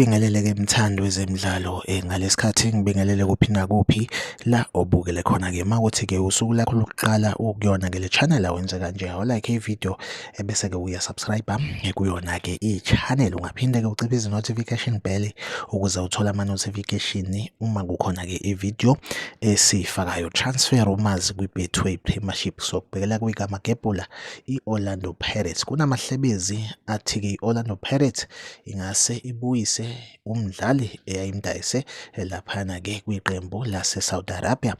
Ngikubingelele-ke mthandi wezemidlalo ngalesikhathi ngibingelele kuphi nakuphi la obukele khona-ke. Uma kuthi-ke usuku lakho lokuqala ukuyona-ke le channel awenze kanje, awulike i-video ebese-ke uya-subscribe kuyona-ke i-channel. Ungaphinde-ke uciphe notification bell ukuze uthole ama-notification uma kukhona-ke i-video esiyifakayo. Transfer rumors kwi-Betway Premiership, sokubhekela kwikamagebhula i-Orlando Pirates. Kunamahlebezi athi-ke i-Orlando Pirates ingase ibuyise umdlali eyayimdayise laphana-ke kwiqembu lase-Saudi Arabia,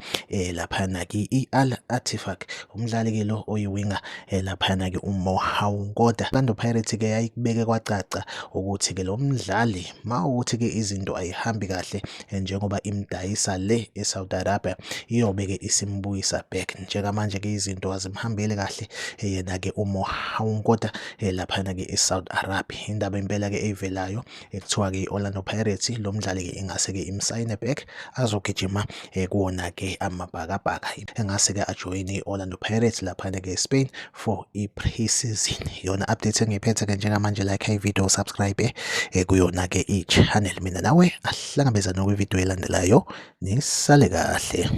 laphana-ke i-Al Ettifaq. Umdlali-ke lo oyiwinga, laphana-ke uMohau Nkota. Orlando Pirates-ke yayikubeke kwacaca ukuthi-ke lo mdlali ma ukuthi-ke izinto ayihambi kahle njengoba imdayisa le e-Saudi Arabia, iyobe-ke isimbuyisa back. Njengamanje-ke izinto azimhambeli kahle yena-ke uMohau Nkota laphana-ke e-Saudi Arabia. Indaba impela-ke evelayo ekuthiwa-ke i-Orlando Pirates lo mdlali-ke ingase-ke imsayine back azogijima kuwona-ke amabhakabhaka, engase-ke ajoyine i-Orlando Pirates laphana-ke e-Spain for i-pre-season. Yona update engiyiphethe-ke njengamanje, like i-video, subscribe kuyona-ke i-channel. Mina nawe ahlangabezane kwi-video elandelayo, nisale kahle.